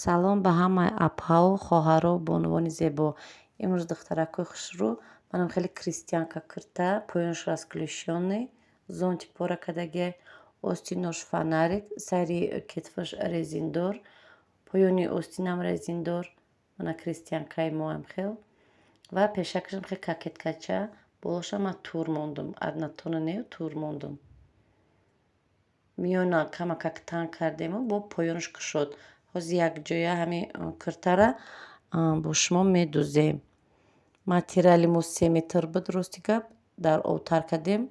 Салом ба ҳамаи апҳаву хоҳару бонувони зебо. Имрӯз духтаракҳои хушрӯ манам хеле крестьянка кирта, поёнаш расклешённый, зонтик пора кардагиай, остинош фонарик, сари кетфаш резиндор, поёни остинам резиндор, мана крестьянкаи моам хел ва пешакашам хел кокеткача, болошам ман тур мондум, однотона нею тур мондум. Миёна камакак танг кардему, бо поёнаш кушод. Ҳозир якҷоя ҳамин киртара бо шумо медузем. Материали мо 3 метр буд, рости гап, дар обтар кардем,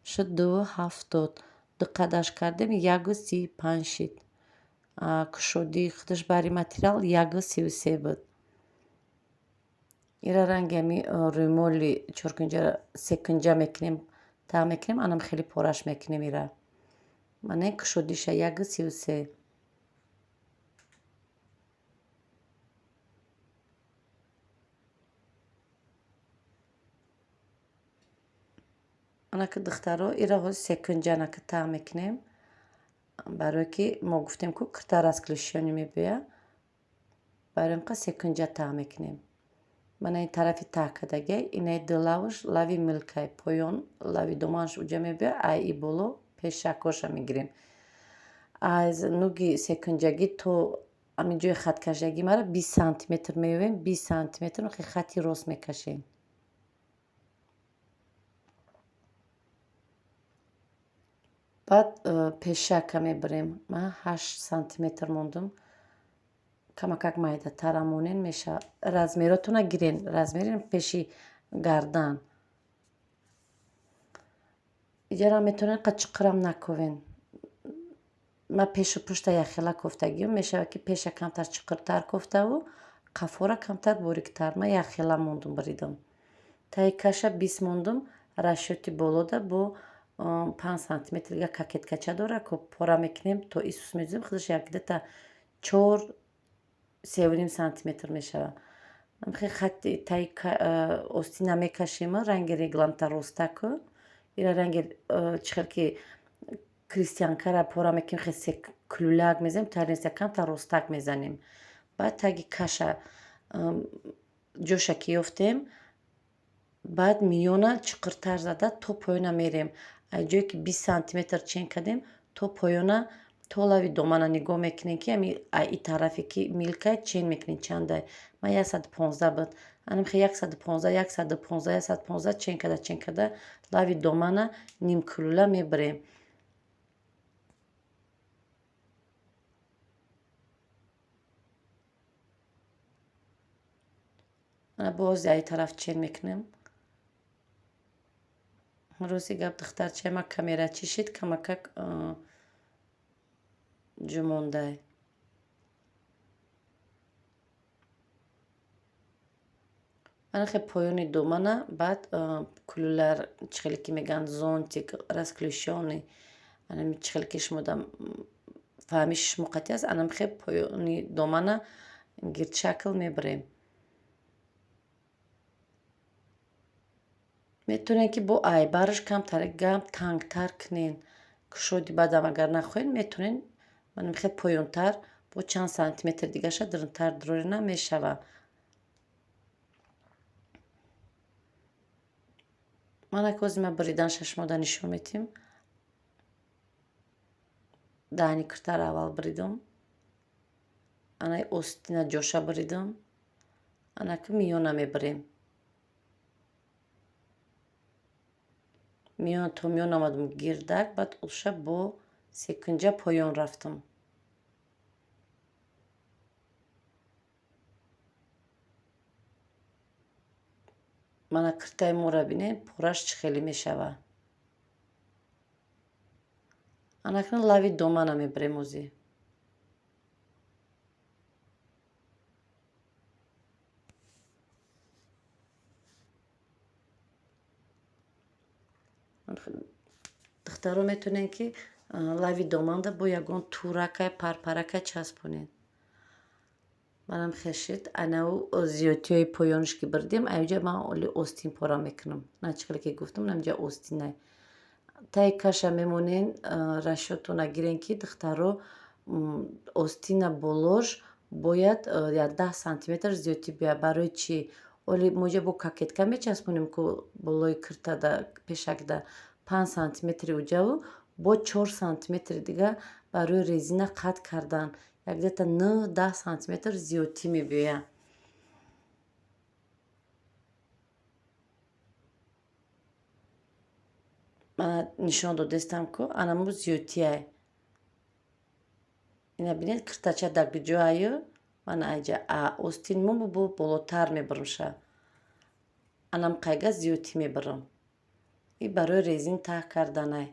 шуд 2,70. Ду қадаш кардем, 1,35 шид. Кушодии худаш бари материал 1,33 буд. Ира ранги ҳами рӯймоли чоркунҷа секунҷа мекунем, таъ мекунем, анам хеле пораш мекунем ира. Мана кушодиша 1,33. Анаки духтаро, ира ҳозир секунҷа анаки таъ мекунем, барое ки мо гуфтем ку кирта расклешёнӣ мебояд, барои ин секунҷа таъ мекунем. Мана ин тарафи таҳ кардагиай, инаи ду лавш лави милкай, поён лави доманаш уҷа мебояд, ай и боло пешакоша мегирем. Аз нуги секунҷагӣ то ҳамин ҷои хаткашагӣ мара 20 сантиметр меёвем, 20 сантиметр хати рост мекашем. Баъд пешака мебарем. Ман 8 сантиметр мондум. Камакак майдатара монен мешавад. Размеротона гирен, размери пеши гардан. Иҷара метавонед қа чуқурам наковен. Ман пешу пушта якхела кофтагиам, мешавад ки пеша камтар чуқуртар кофтаву қафора камтар бориктар. Ман якхела мондум, буридам. Таи каша 20 мондум, расчёти болода бо 5 сантиметр дига кокеткача дора, ко пора мекунем, то исус медузем, худаш як дата 4 3,5 сантиметр мешавад. Хе хати таи остина мекашем, ранги регланта ростаку, ира ранги чӣ хел ки крестьянкара пора мекунем, хе се кулуляк мезанем, тарнеса камтар ростак мезанем. Баъд таги каша ҷоша ки ёфтем, баъд миёна чуқуртар зада то поёна мерем. Аз ҷое ки 20 сантиметр чен кардем, то поёна, то лави домана нигоҳ мекунем, ки ами и тарафе ки милкай чен мекунем чандай. Ман 115 буд. Анамхе 115, 115, 115 чен карда, чен карда лави домана нимкулула мебарем. Ана боз ай тараф чен мекунем. Рости гап, духтарчаи ма камерачӣ шид, камакак ҷумондай. Ана хе поёни домана, баъд кулулар чӣ хеле ки мегӯянд зонтик расклешённый, анами чӣ хеле ки шумо фаҳмиши шумо қатъӣ аст, анам хе поёни домана гирдшакл мебарем. Метавонед ки бо айбараш камтар гам тангтар кунед. Кушоди баъдам агар нахоҳед, метавонед манам хел поёнтар бо чанд сантиметр дигаша дурунтар дурорена мешавад. Манак ҳозир ман буриданша шумода нишон медиҳем. Даҳни киртаро аввал буридам. Анаи остина ҷоша буридам. Анаки миёна мебарем. Миёна то миён омадам гирдак, баъд уша бо секунҷа поён рафтам. Мана киртаи моро бинед, пораш чӣ хеле мешавад. Анакнун лави домана мебарем ҳозир. Духтаро метавонед ки лави доманда бо ягон туракай, парпаракай часпонед. Манам хешид, анау зиёдтиҳои поёнаш ки бурдем, аинҷа ман оли остин пора мекунам. На чӣ хеле ки гуфтам, наминҷа остинай. Таи каша мемонен, расчётона гирен ки духтаро остина болош Бояд 10 сантиметр зиёдтӣ биёяд. Барои чӣ? Оли моҷа бо кокетка мечаспонем, ку болои киртада, пешакда 5 сантиметри уҷаву бо 4 сантиметри дига барои резина қатъ кардан, як где-то 9-10 сантиметр зиёдтӣ мебиёяд. Мана, нишон додестам, ку анаму зиёдтиай. Ина бинед, киртача дар куҷоаю? Мана, айҷа а остин мо бо болотар мебаримша, анам қайга зиёдтӣ мебарам. И барои резин таҳ карданай.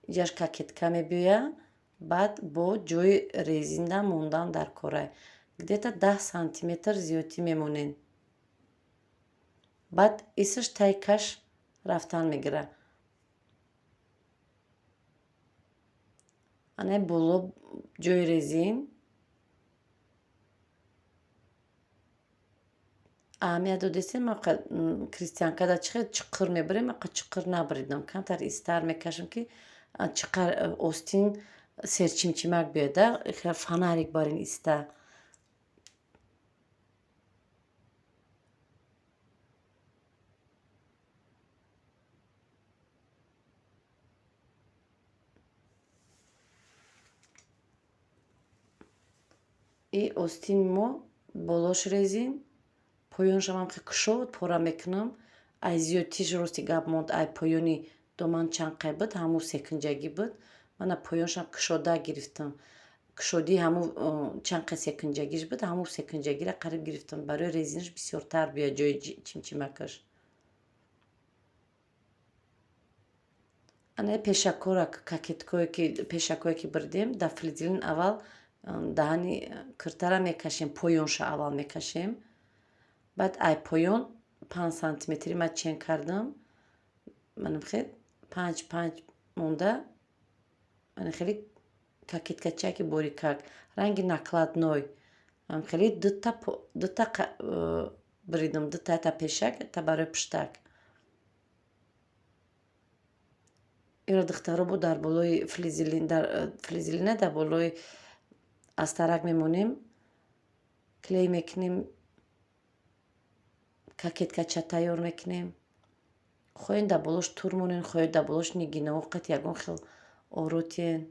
Иҷаш кокетка мебиёяд, баъд бо ҷои резина мондан дар корай. Где-то 10 сантиметр зиёдтӣ мемонед, баъд исаш таи каш рафтан мегирад. Ана, боло ҷои резин. Аҳамият додестем, крестьянкада чӣ хел чиқир мебарем? Ақа чиқир набаридам, камтар истар мекашам, ки чиқар остин серчимчимак биёяд, фонарик барин иста. И остини мо болош резин, поёнашам ҳам кушод пора мекунам. Ай зиёдтиш, рости гап, монд. Ай поёни доман чанд қай буд, ҳамун секинҷагӣ буд. Мана, поёнашам кушода гирифтам. Кушодии ҳамун чанд қай секинҷагиш буд, ҳамун секинҷагиро қариб гирифтам, барои резинаш бисёртар биёяд ҷои чимчимакаш. Ана, пешакора, кокеткое ки, пешакое ки бурдем, дар флизелин аввал даҳани киртара мекашем, поёнша аввал мекашем. Баъд ай поён 5 сантиметри ман чен кардам. Манам хел панҷ панҷ монда, мана, хеле кокеткачаки борикак, ранги накладной. Хеле дута буридам, дута та пешак, та барои пуштак. Иро, духтаро, бо дар болои флизелин, дар флизелина дар болои астарак мемонем, клей мекунем, кокеткача тайёр мекунем. Хоҳед, дар болош тур монен, хоҳед, дар болош нигинаҳо қат ягон хел оротиен.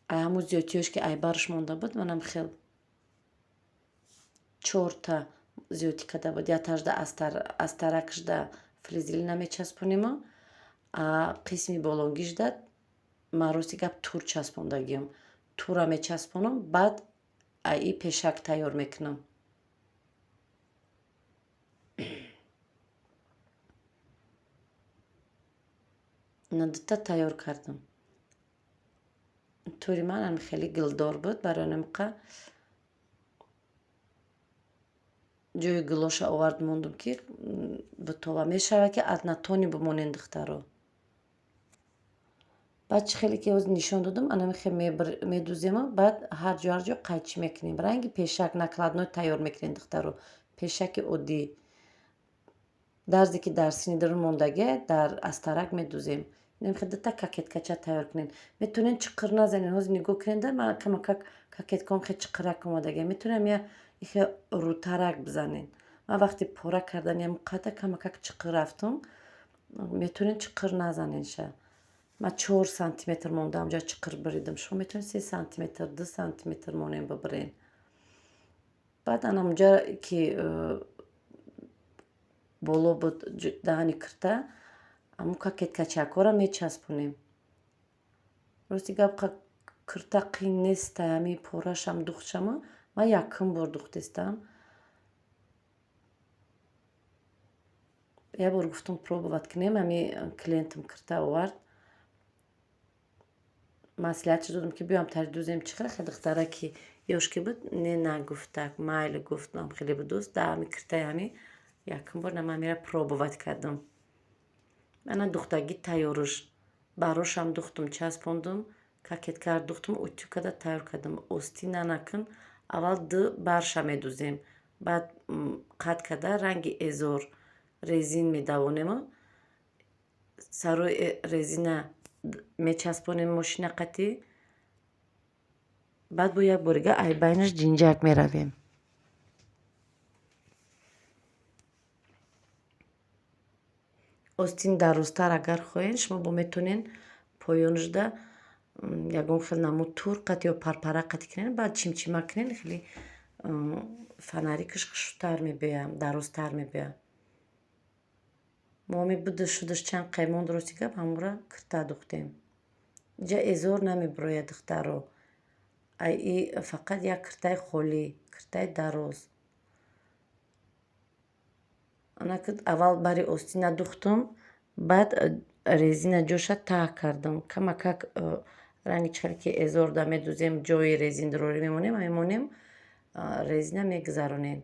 Ай ҳамун зиёдтиёш, ки айбарш монда буд, манам хел чорта зиёдтӣ карда буд. Якташда астаракшда флизелина мечаспонему, а қисми болонгишда ман, рости гап, тур часпондагиам. Тура мечаспонам, баъд ай пешак тайёр мекунам. Ина, дута тайёр кардам. Тури ман хеле гулдор буд, барои намқа ҷои гулоша овард мондум, ки бутова мешавад, ки однотонный бимонен, духтаро. Баъд чӣ хеле ки ҳозир нишон додам, анамихе медузему, баъд ҳар ҷо, ҳар ҷо қайчӣ мекунем. Ранги пешак накладной тайёр мекунем, духтаро, пешаки оддӣ. Дарзе ки дар сини дарун мондагия, дар астарак медузем. Намихе дута кокеткача тайёр кунем. Метавонед чиқир назанед. Ҳозир нигоҳ кунед, ман камакак кокетком хе чиқирак омадагия. Метавонем я ихе рӯтарак бизанед. Ман вақти пора кардани қата камакак чиқир рафтум. Метавонед чиқир назанедша. Ман 4 сантиметр мондам, ҷа чиқир буридам. Шумо метавонед 3 сантиметр, 2 сантиметр монем, бибирен. Баъд анамунҷа ки боло буд, даҳани кирта, ҳамун кокеткачакҳоро мечаспонем. Рости гап, кирта қин неста, ҳами порашам, духтшама. Ман якум бор духтестам. Як бор гуфтум, пробовать кунем. Ҳами клиентам кирта овард, маслиҳатш додам, ки биёам тари дузем. Чӣ хел духтара ки ёш ки буд, не, нагуфтак, майли, гуфтам, хеле будуст. Да, ҳами киртаи ҳами якум бор ман мера пробовать кардам. Ана, духтагӣ тайёрш. Барошам духтум, часпондум, кокеткар духтум, утюг карда тайёр кардам. Остина накун, аввал ду барша медузем, баъд қатъ карда ранги эзор резин медавонему, сарои резина мечаспонем мошина қатӣ. Баъд бо як борига ай байнаш ҷинҷак меравем. Остин дарозтар агар хоҳед, шумо бо метонен поёнашда ягон хел намуд тур қат ё парпара қати кунен, баъд чимчима кунен, хеле фонарикаш хушрӯтар мебиёяд, дарозтар мебиёяд. Мо ҳами будаш шудаш чанд қаймон, рости гап, ҳамора кирта духтем. Инҷа эзор намебирояд, духтаро. Ай и фақат як киртаи холӣ, киртаи дароз. Ана ки аввал бари остина духтум, баъд резина ҷоша таҳ кардам. Камакак ранги чихеле ки эзорда медузем, ҷои резин дурорӣ мемонем, мемонем, резина мегузаронем.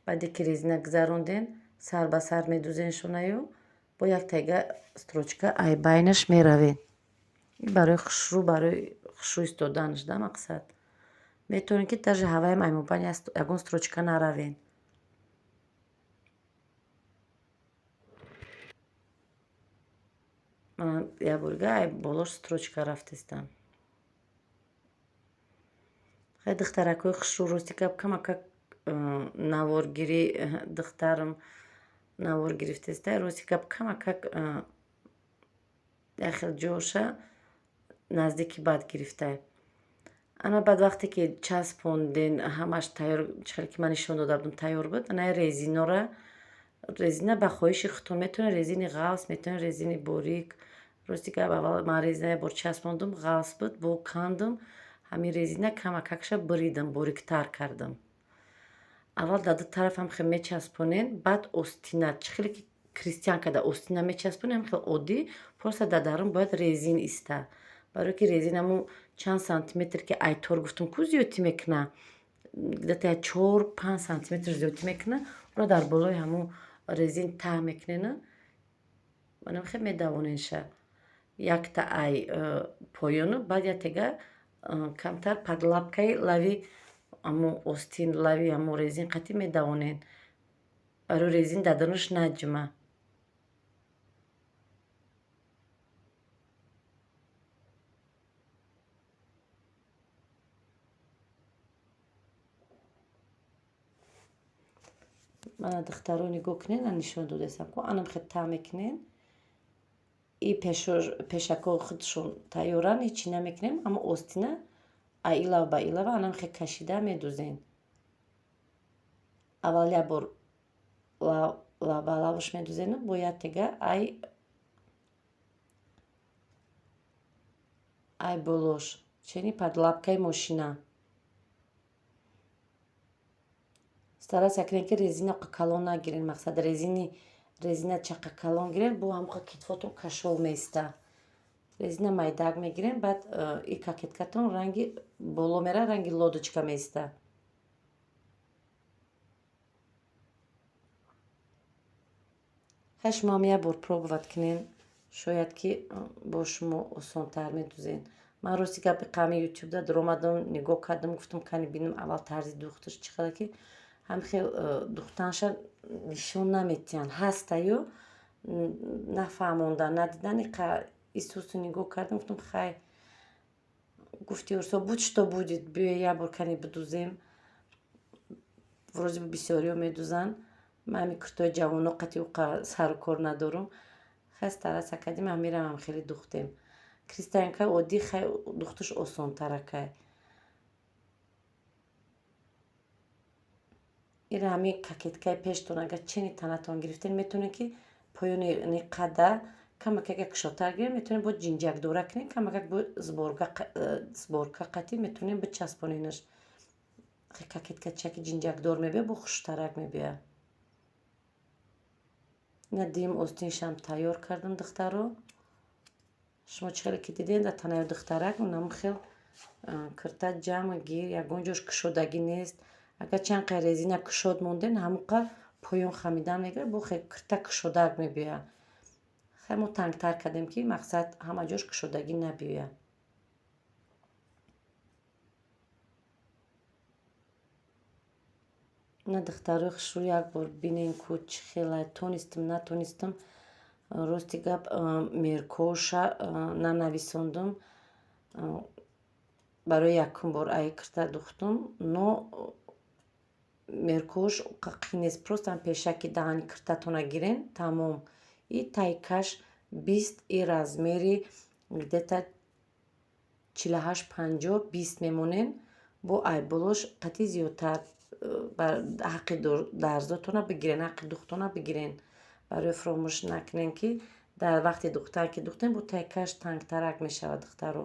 Баъде ки резина гузарондем, сар ба сар медузен шонаю, бо як тайга строчка ай байнаш меравем. Барои хушрӯ, барои хушрӯ истоданаш да мақсад. Метавонед ки даже ҳаваям ай мобайн ягон строчка наравен. Ман як борига ай болош строчка рафтестам. Хай, духтаракҳои хушрӯ, рости гап, камакак наворгирӣ духтарам навор гирифтеста, рости гап, камакак як хел ҷоша наздики бад гирифтай. Ана баъд вақте ки часпонден, ҳамаш тайёр, чихеле ки ман нишон дода будам, тайёр буд, ана резинора, резина ба хоҳиши худтон, метавонед резини ғафс, метавонед резини борик. Рости гап, аввал ман резина як бор часпондум, ғафс буд, бо кандум, ҳамин резина камакакша буридам, бориктар кардам. Аввал дар ду тараф ҳам хел мечаспонен, баъд остина, чӣ хеле ки крестьянка да остина мечаспонем, ҳам хел оддӣ, просто дар дарун бояд резин иста. Барое ки резин ҳамун чанд сантиметр ки айтор гуфтум ку зиёдтӣ мекуна, где-то 4-5 сантиметр зиёдтӣ мекуна, ӯро дар болои ҳамун резин таҳ мекунена, манам хел медавоненша. Якта ай поёну, баъд яктега камтар подлапкаи лави ҳамун остин, лави ҳамун резин қатӣ медавонен. Барои резин дар дарунаш наҷума. Мана, духтаро, нигоҳ кунед, нишон додастам ку, анам хел таҳ мекунен. И пешако худшон тайёранд, ҳечи намекунем, аммо остина ай илава ба илава анам хел кашида медузен. Аввал як бор ба лавш медузену бо яктега ай болош, чени подлапкаи мошина. Стараться кунед ки резина калон нагирен, мақсад резина чақа калон гирен, бо ҳамоқа китфотон кашол меиста. Резина майдак мегирем, баъд и кокеткатон ранги боло мера, ранги лодочка меиста. Хай, шумо ҳам як бор пробовать кунен, шояд ки бо шумо осонтар медузен. Ман рости гапи қами ютубда дуромадам, нигоҳ кардам, гуфтам, кани бинам аввал тарзи духташ чӣ қадар, ки ҳам хел духтанша нишон наметиҳанд. Ҳастаю нафаҳмондан, надидан, исусу нигоҳ кардам, гуфтам, хай, гуфти урсо, будь что будет, биё як бор кани бидузем. Вроде бы бисёриҳо медузанд, ман ҳами куртои ҷавоно қати уқа сару кор надорум. Хай, стараться кардем, ҳамирамам хеле духтем. Крестьянка оддӣ хай духташ осонтаракай. Ира ҳами кокеткаи пештон агар чени танатон гирифтен, метавонед ки поёни қада камакак як кушодтар гирем, метавонед бо ҷинҷакдора кунед, камакак бо сборка қатӣ метавонед бичаспоненаш. Кокетка чаки ҷинҷакдор мебиёд, бо хуштарак мебиёяд. Ина дим остиншам тайёр кардам, духтаро. Шумо чӣ хеле ки дидем, дар танаи духтарак унам хел кирта ҷамъ гир, ягон ҷош кушодагӣ нест. Агар чанд қай резина кушод монден, ҳамоқа поён хамидан мегирад, бо кирта кушодак мебиёяд. Хай, мо тангтар кардем, ки мақсад ҳама ҷош кушодагӣ набиёяд. На, духтарои хушрӯ, як бор бинен ку чӣ хела тонистам, натонистам. Рости гап, меркоша нанависондум. Барои якум бор ай кирта духтум, но меркош қин нест, просто пешаки даҳани киртатона гирен, тамом. И тайкаш 20, и размери где-то 48, 50, 20 мемонен. Бо ай болош қати зиёдтар ҳаққи дарзотона бигирен, ҳаққи духтона бигирен. Барои фуромӯш накунен, ки дар вақти духтар ки духтем, бо тайкаш тангтарак мешавад, духтаро.